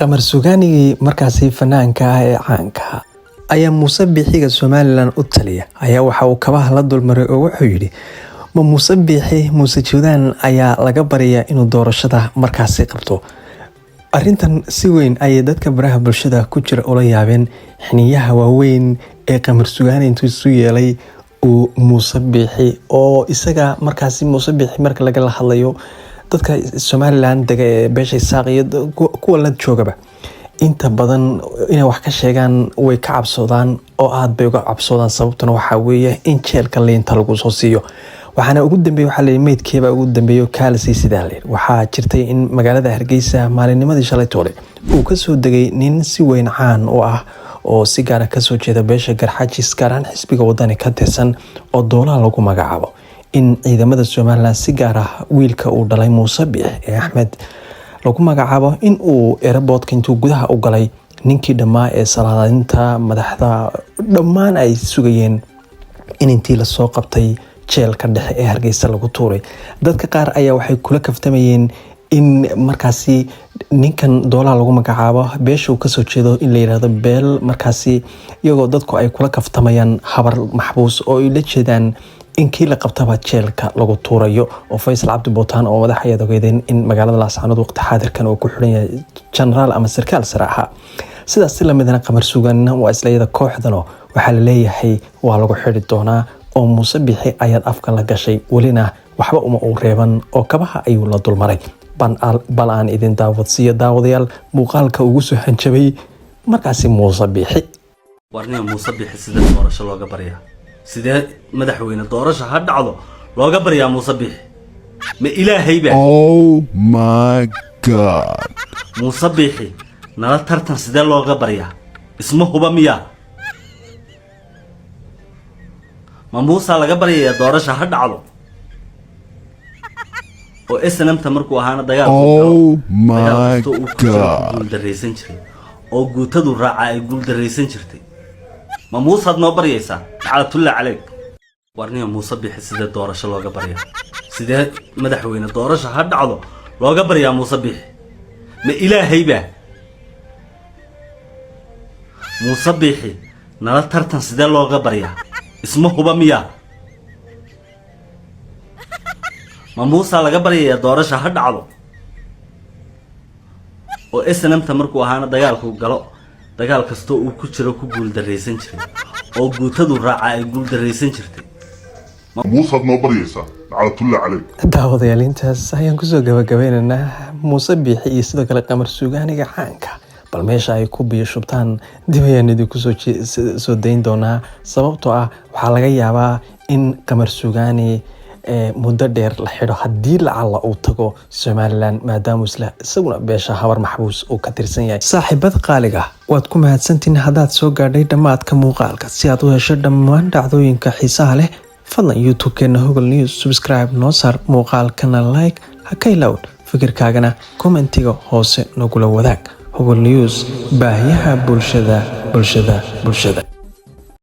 Qamar Suugaanigii markaasi fanaanka ah ee caanka ayaa Muuse Biixiga Somaliland u taliya ayaa waxa uu kabaha la dulmaray oo wuxuu yidhi: ma Muuse Biixi, Muuse Juudaan ayaa laga baryayaa inuu doorashada markaasi qabto? Arrintan si weyn ayay dadka baraha bulshada ku jira ula yaabeen. Xiniyaha waaweyn ee Qamar Suugaani intuu isu yeelay uu Muuse Biixi, oo isaga markaasi Muuse Biixi marka lagala hadlayo dadka Somaliland dega ee beesha Isaaq iyo kuwa la joogaba, inta badan inay wax ka sheegaan way ka cabsoodaan oo aad bay uga cabsoodaan. Sababtuna waxaa weeye in jeelka liinta lagu soo siiyo. Waxaana ugu dambeeyey, waxaa layidhi, meydkeebaa ugu dambeeyo kaalasii sidaa layidhi. Waxaa jirtay in magaalada Hargeysa maalinnimadii shalay toole uu kasoo degay nin si weyn caan u ah oo si gaara kasoo jeeda beesha Garxajis, gaar ahaan xisbiga Wadani ka tirsan, oo Doolaha lagu magacaabo, in ciidamada Somaliland, si gaar ah wiilka uu dhalay Muuse Biix ee Axmed lagu magacaabo, in uu airportka intuu gudaha u galay ninkii dhammaa ee salaadinta madaxda dhammaan ay sugayeen in intii lasoo qabtay jeelka dhexe ee Hargeysa lagu tuuray. Dadka qaar ayaa waxay kula kaftamayeen in markaasi ninkan Doolaha lagu magacaabo beesha uu kasoo jeedo in la yirahdo beel markaasi, iyagoo dadku ay kula kaftamayaan Habar Maxbuus, oo ay la jeedaan in kii la qabtaba jeelka lagu tuurayo. Oo Faysal Cabdi Bootaan oo madax ayaad ogeydeen in magaalada Laascaanood waqti xaadirkan uu ku xiran yahay, jenaraal ama sarkaal sare ahaa. Sidaas si lamidna Qamar Suugaanina waa isla iyada kooxdano, waxaa la leeyahay waa lagu xiri doonaa oo Muuse Bixi ayaad afka la gashay, welina waxba uma uu reeban oo kabaha ayuu la dulmaray. Bal aan idin daawadsiiyo, daawadayaal, muuqaalka ugu soo hanjabay markaasi Muuse Biixi. Warniya, Muuse Biixi sidee doorasho looga baryaa? Sidee madaxweyne doorasho ha dhacdo looga baryaa Muuse Biixi? Ma Ilaahay baa? Oh my God. Muuse Biixi nala tartan sidee looga baryaa? Isma huba miyaa? Ma Muusaa laga baryayaa doorasha ha dhacdo? Oo SNMta markuu ahaana dagaalku galo, Oh dagaal my kastoo uu ku jiro ku God. guuldarraysan jiray oo guutadu raaca ay guuldarraysan jirtay. Ma Muusaad noo baryaysaa? Naclatullahi caleyk. Warniya, Muuse Bixi sidee doorasho looga baryaa? Sidee madaxweyne doorasha ha dhacdo looga baryaa Muuse Bixi? Ma Ilaahay baa? Muuse Biixi nala tartan sidee looga baryaa? Isma huba miyaa? Ma Muusaa laga baryayaa doorasha ha dhacdo? Oo SNMta markuu ahaana dagaalku galo, dagaal kastoo uu ku jiro ku guuldarraysan jiray oo guutadu raaca ay guuldarraysan jirtay. Muusaad noo baryaysaa? Naclatullahi caleyk. Daawadayaal, intaas ayaan kusoo gabagabeynaynaa Muuse Biixi iyo sidoo kale Qamar Suugaaniga caanka. Bal meesha ay ku biyo shubtaan dib ayaan idinku soo dayn doonaa, sababtoo ah waxaa laga yaabaa in Qamar Suugaani muddo dheer la xidho haddii lacalla uu tago Somaliland, maadaama isla isaguna beesha Habar Maxbuus uu ka tirsan yahay. Saaxiibada qaaliga, waad ku mahadsantihiin haddaad soo gaadhay dhammaadka muuqaalka. Si aad u hesho dhammaan dhacdooyinka xiisaha leh, fadlan YouTube-keena Hogol News subscribe noo saar, muuqaalkana like ha ka ilaawn, fikirkaagana commentiga hoose nagula wadaag. Hogol News, baahiyaha bulshada, bulshada, bulshada.